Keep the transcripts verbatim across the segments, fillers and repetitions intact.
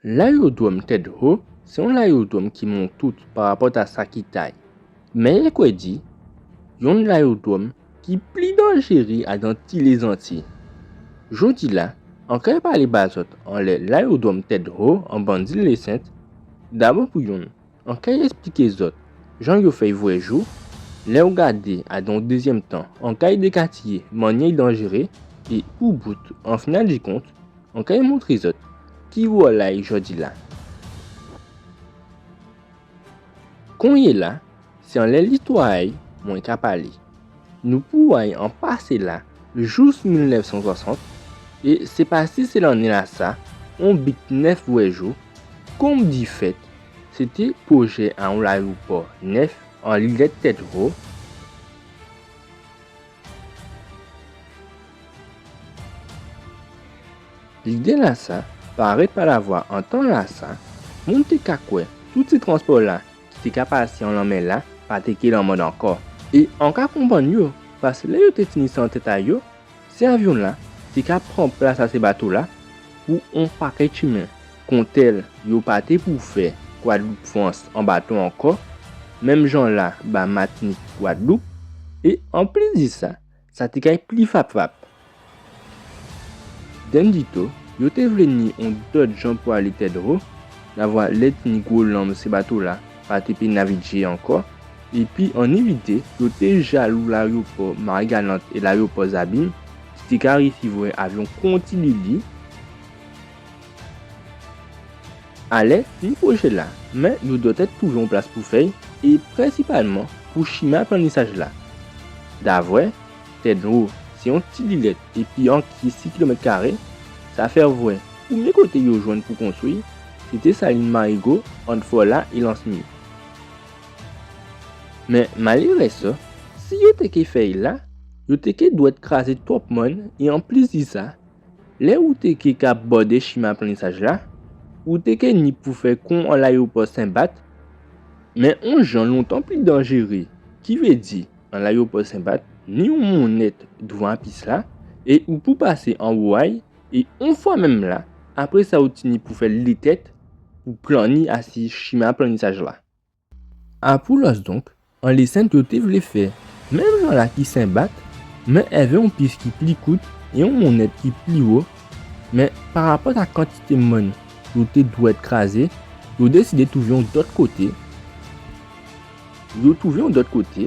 Layodwòm Tèdho sé on layodwòm ki mont tout parapòt a sa ki tay. Mé i kwè di, yonn layodwòm ki pli danjéré adan ti Lézanti. Jòdi-la, an kay palé ba zòt anlè layodwòm Tèdho an bann zil Lésent. Dabò pou yonn, an kay èspliké zòt jan yo fè'y vwè jou. Lè ou gadé adan on dézyèm tan, an kay dékatiyé mannyè i danjéré. É pou bout, an final di kont, an kay montré zòt ki wòl a'y jòdi-la. Konyéla, sé anlè listwa a'y mwen ka palé. Nou pou wè'y an pasé la jous mil nèf san swasant, é sé pa si sé lanné-lasa on biten nèf vwè jou, konm di fèt, sé té pwojè a on layopò nèf an lilèt Tèdho. Lidé-lasa parèt padavwa an tan-lasa, moun té ka kwè tout sé transpò-la ki té ka pasé an lanmè-la pa té ké lanmòd ankò. É an ka konprann yo, paskè lè yo té tini sa an tèt a yo, sé avyon-la té ka pran plas a sé bato-la pou on pakèt chimen. Kontèl, yo pa té pou fè Gwadloup-Frans an bato ankò, menm jan-la ba Matnik-Gwadloup. É anplis di sa, sa té kay pli fap-fap. Dènndito, yo té vlé ni on dòt jan pou alé Tèdho, davwa lè tini gwo lanm sé bato-la pa té pé navigé ankò. Épi an ivité, yo té jalou layopò Marigalant é layopò Zabim, ki té ka risivwè avyon kon ti lili. Alè ni pwojè-la, mé yo dwètèt touvé on plas pou fè'y, é prensipalman pou chimen a plannisaj-la. Davwa, Tèdho sé on ti lilèt épi anki sis kilomèt karé. Sa fè vwè prèmyé koté yo jwenn pou konstwi, sé té Salin Marigo, ant Fò-la é Lansmi. Mé malérèzman, si yo té ké fè'y la, yo té ké dwèt krazé twòp mòn. É anplis di sa, lè ou té ké ka bòdé chimen a plannisaj-la, ou té ké ni pou fè kon an layopò Senbat, mé on jan lontan pli danjéré, ki vé di an layopò Senbat ni on monnèt douvan a pis-la, é ou pou pasé anwo a'y, é on fwa menm la, apré sa ou tini pou fè lé tèt pou planni asi chimen a plannisaj-la. Apoulòs donk, an Lésent yo té vlé fè menm jan-la ki Senbat, mé èvè on pis ki pli kout é on monnèt ki pli wo. Mé parapòt a kantité mòn yo té dwèt krazé, yo désidé touvé on dòt koté. Yo touvé on dòt koté,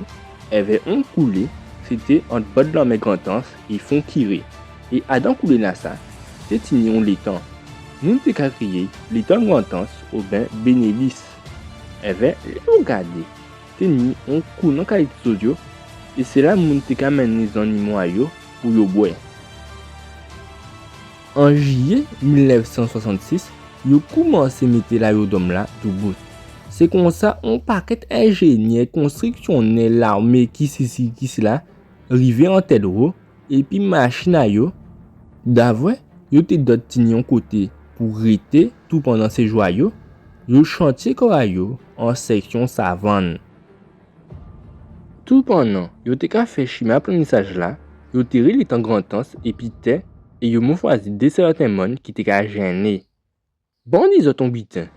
èvè on koulé, sé té ant bòd lanmè Grantans é Fon Kiré. É adan koulé-lasa, té tini on létan. Moun té ka kriyé létan Grantans oben Bénélis. Èvè lè ou gadé, té ni on kou nan kay ti zòt yo, é sé la moun té ka mennen zannimo a yo pou yo bwè. An jiyé mil nèf san swasannsis, yo koumansé mété layodwòm-la doubout. Sé konsa on pakèt enjéniè konstriksyonnè lamé kisisi kisila rivé an Tèdho, épi machin a yo. Davwa yo té dwèt tini on koté pou rété toupandan séjou a yo, yo chantyé kò a yo an sèksyon Savann. Toupandan yo té ka fè chimen a plannisaj-la, yo té ri létan Grantans épi tè, é yo mofwazé dé sèten mòn ki té ka jenné. Ban di zòt on biten.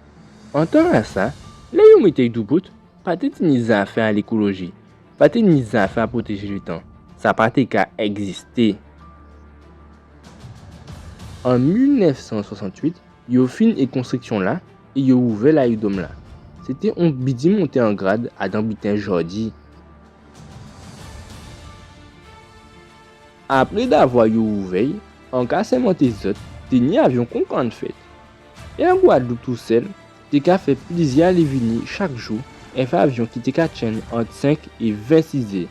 An tan-lasa, lè yo mété'y doubout, pa té tini zafè a lékoloji, pa té ni zafè a pwotéjé létan. Sa pa té ka ègzisté. An mil nèf san swasannwit, yo fin é konstriksyon-la é yo ouvè layodwòm-la. Sé té on bidin monté an grad adan biten jòdi. Apré davwa yo ouvè'y, an ka sèmanté zòt, té ni avyon kon kanfèt. Air Guadeloupe tousèl té ka fè plizyè alé-vini chak jou, èvè avyon ki té ka tjenn ant senk é vennsizè.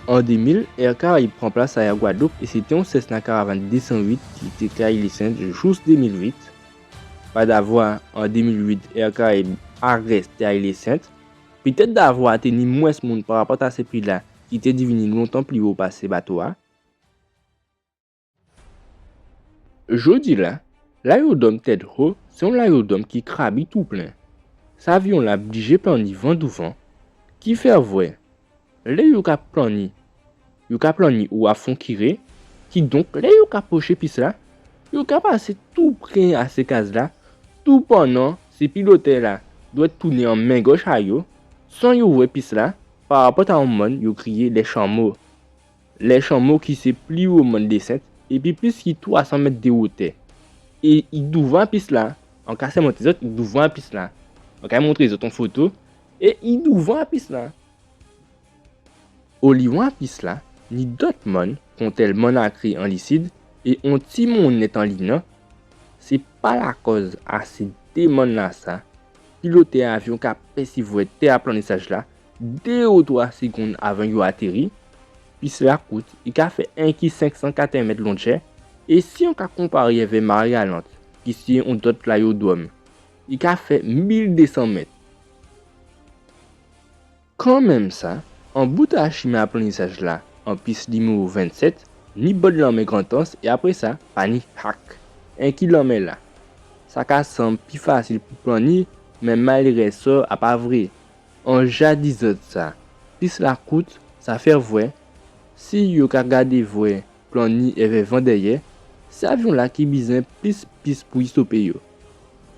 An dé mil, Air Caraïbes pran plas a Air Guadeloupe é sé té on Cessna Caravan dé san uit ki té ka ay Lésent jous dé mil uit. Padavwa an dé mil uit, Air Caraïbes arèsté ay Lésent. Pétèt davwa té ni mwens moun parapòt a sé pri-la ki té divini lontan pli wo pasé bato-a. Jòdi-la, layodwòm Tèdho sé on layodwòm ki krabi tou plen. Sé avyon-la blijé planni van douvan, ki fè vwè lè yo ka planni, yo ka planni owa Fon Kiré, kidonk lè yo ka pwoché pis-la, yo ka pasé tou pré a sé kaz-la, Toupannan sé pilotè-la dwèt tounen an men gòch a yo, san yo vwè pis-la, parapòt a on mòn yo kriyé Lè Chanmo. Lè Chanmo ki sé pli wo mòn Lésent, épi plis ki twa san mèt dè wotè. É i douvan a pis-la, an ka sèmanté zòt, i douvan a pis-la. An ka montré zòt on foto, é i douvan a pis-la. Oliwon a pis-la, ni dòt mòn, kontèl Mòn Akré an lisid é on ti mòn nèt an linan. Sé pa lakòz a sé dé mòn-lasa, pilotè avyon ka pèsivwè tè aplannisaj-la dé ou twa sigonn avan yo atéri. Pis-la kout, i ka fè enki senk san katrèven mèt longè, é si an ka konparé avè Marigalant, ki sé on dòt layodwòm, i ka fè mil dé san mèt. Kanmenm sa, an bout a chimen aplannisaj-la, an pis niméwo vennsèt, ni bòd lanmè Grantans, é apré sa, pa ni hak. Enki lanmè-la. Sa ka sanm pi fasil pou planni, mé malérèz sò a pa vré. An ja di zòt sa, pis-la kout, sa fè vwè, si yo ka gadé vwè planni èvè van dèyè, sé avyon-la ki bizwen plis pis pou i stopé yo.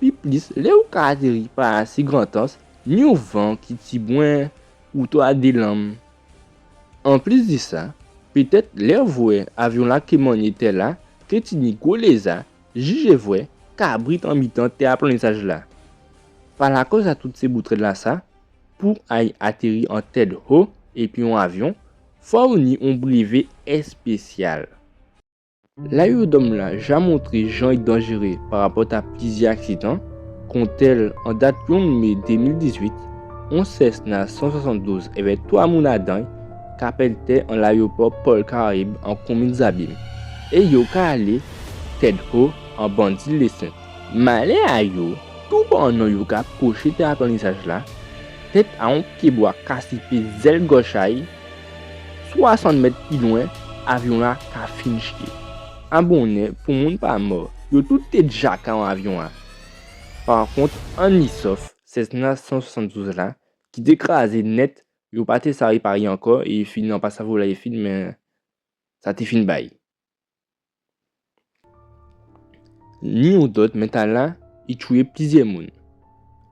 Pi plis, lè ou ka atéri pa asi Grantans, ni on van ki tibwen ou twa dé lanm. Anplis di sa, pétèt lè vwè avyon-la ké mannyé tè-la, ké tini gwo léza, jijé vwè, kabrit an mitan tè aplannisaj-la. Pa lakòz a tout sé bout rèd-lasa, pou ay atéri an tèt ho épi on avyon, fò ou ni on brévé èspésyal. Layodwòm-la ja montré jan i danjéré parapòt a plizyè aksidan, kontèl an dat yonn mé dé mil dizuit, on Cessna san swasanndouz èvè twa moun adan'y ka pèd tè an layopò Pòl Karayib an konmin Zabim, é yo ka alé tèt ho an bann zil Lésent. Malè a yo, toupannan yo ka pwoché tè aplannisaj-la, tèt a on pyébwa ka sipé zèl gòch a'y, swasant mèt pi lwen, avyon-la ka fin chité. A bonnè, pou moun pa mò, yo tout té dja ka an avyon-la. Parkont, anni sòf Cessna san swasanndouz la, ki té krazé nèt, yo pa té sa réparé ankò, é fini an pa sa volay fini, mé sa té fin bay. Ni on dòt, mé tala, i tjwé plizyè moun.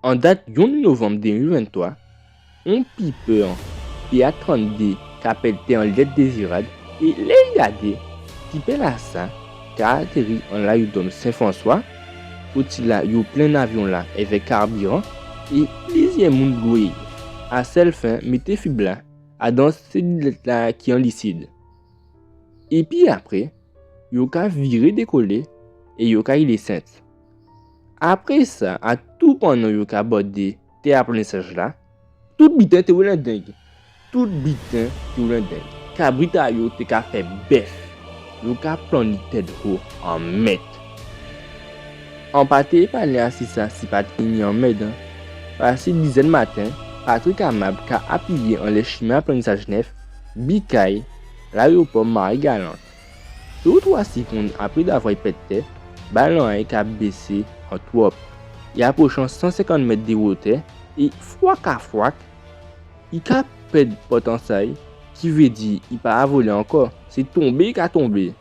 An dat yonn novanm dé mil venntwa, on Piper P A tranndé ka pèd tè an lè Dézirad, é lè i gadé, Piper-lasa ka atéri an layodwòm Sen Franswa, kotila yo plen avyon-la èvè karbiran, é plizyè moun lwé a sèl fen mété fib-la adan sé lilèt-la ki an lisid. Épi apré, yo ka viré dékolé é yo ka ay Lésent. Apré sa, a toupannan yo ka bòdé tè aplannisaj-la, tout biten té woulé an deng. Tout biten té woulé an deng. Kabrit a yo té ka fè bèf. Yo ka planni tèt ho an mèt. An pa té palé asi sa si pa té ni anmèdan. Pasi dizè maten, Patrick Amable ka apiyé anlè chimen aplannisaj nèf, bikay layopò Marigalant. Dé ou twa sigonn apré davwa i pèd tè, balan a'y ka bésé an twòp. I apwochan san senkant mèt dè wotè, é fwak a fwak, i ka pèd pòtans a'y, ki vé di i pa ka volé ankò, sé tonbé i ka tonbé.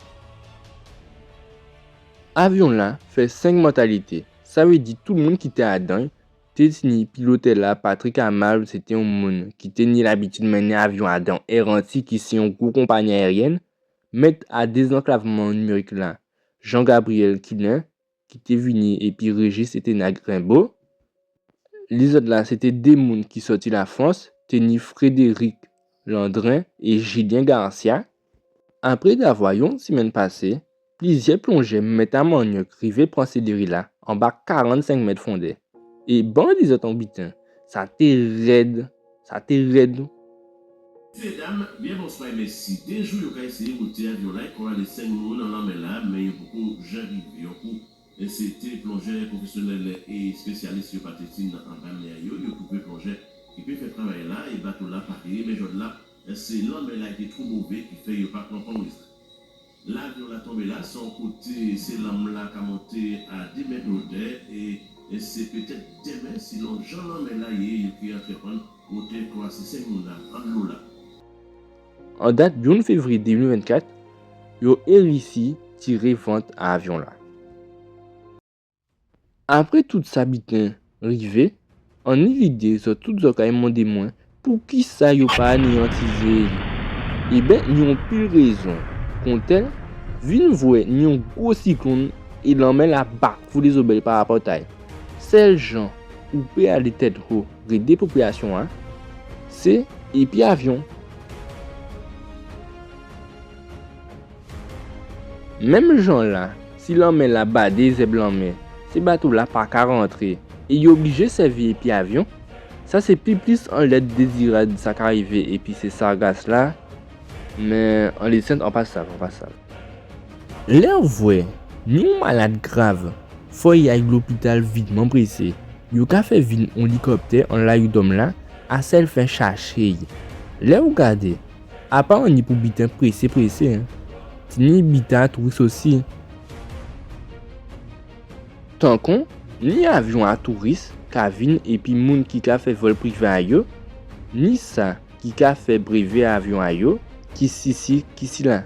Avyon-la fè senk mòtalité, sa vé di tout moun ki té adan'y, té tini pilotè-la, Patrick Amable, sé té on moun ki té ni labitid mennen avyon adan Air Antilles, ki sé on gwo konpanyi ayéryèn, mèt a dézanklavman nimérik-la, Jean Gabriel Quilin, ki té vini, épi Régis Eténag Rimbaud. Lézòt-la, sé té dé moun ki sòti Lafrans, té ni Frédéric Landrin é Julien Garcia. Apré davwa on simenn pasé, plizyè plonjè mèt a mannyòk rivé pran sé déri-la anba karannsenk mèt fondè. É ban di zòt on biten, sa té rèd, sa té rèd. Mésyé, dam, byen bonswa é mèsi. Dé jou yo ka éséyé woté avyon-la é kò a lé senk moun an lanmè-la, mé yo poko jen rivé. Yon kou, é sé té plonjè pwofésyonèl é spésyalis yo pa té tini anba men a yo, yo touvé plonjè ki pé fè travay-la é bato-la paré, mé jòdla, sé lanmè-la ki two mové ki fè yo pa pran pon risk. Lavyon-la tonbé la, sé on koté sé lanm-la ka monté a dé mèt wotè, é, é sé pétèt dèmen, silon jan lanmè-la yé, yo ké antrèprann woté kò a sé senk moun-la an dlo-la. An dat yonn févriyé dé mil vennkat, yo érisi tiré vant a avyon-la. Apré tout sa biten rivé, an ni lidé zòt tout zòt kay mandé mwen poukisa yo pa anéyantizé'y. Ében, ni on pil rézon. Kontèl, vin vwè ni on gwo siklòn é lanmè-la bak foulé zobèy pa rapòt a'y. Sèl jan ou pé alé tèt ho rédé popilasyon-la, sé épi avyon. Menm jan-la, si lanmè-la badé zèb lanmè, sé bato-la pa ka rantré é yo oblijé sèvi épi avyon. Sa sé pi plis anlè dézirad sa ka rivé épi sé sargas-la. Mé an lésent an pa sav, an pa sav. Lè ou vwè ni on malad grav, fò i ay lopital vitman présé, yo ka fè vin on élikoptè an layodwòm-la a sèl fen chaché'y. Lè ou gadé, a pa anni pou biten présé présé, en. Tini biten a touris osi. Tankon, ni avyon a touris ka vin épi moun ki ka fè vòl privé a yo, ni sa ki ka fè brévé avyon a yo, ki sisi ki sila.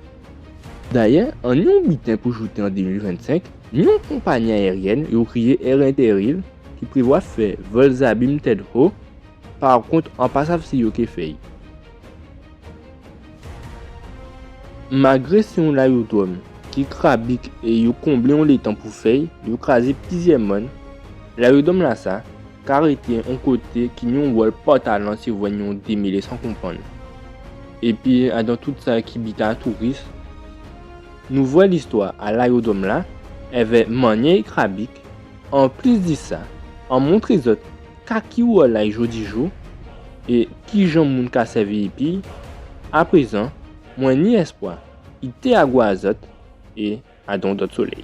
Dayè, an ni on biten pou jouté an dé mil vennsenk, ni on konpani ayéryèn yo kriyé Air Inter Îles ki prévwa fè vòl Zabim tèt ho. Parkont, an pa sav si yo ké fè'y. Malgré sé on layodwòm ki krabik é yo konblé on létan pou fè'y, yo krazé plizyè mòn, layodwòm-lasa ka rété on koté ki ni on wòl pòtalan si ou vwè ni on démélé san konprann. Épi adan tout sa ki biten a touris, nou vwè listwa a layodwòm-la èvè mannyè i krabik. Anplis di sa, an montré zòt ka ki wòl a'y jòdijou é kijan moun ka sèvi épi'y. Aprézan, mwen ni èspwa i té a gou a zòt é a on dòt solèy.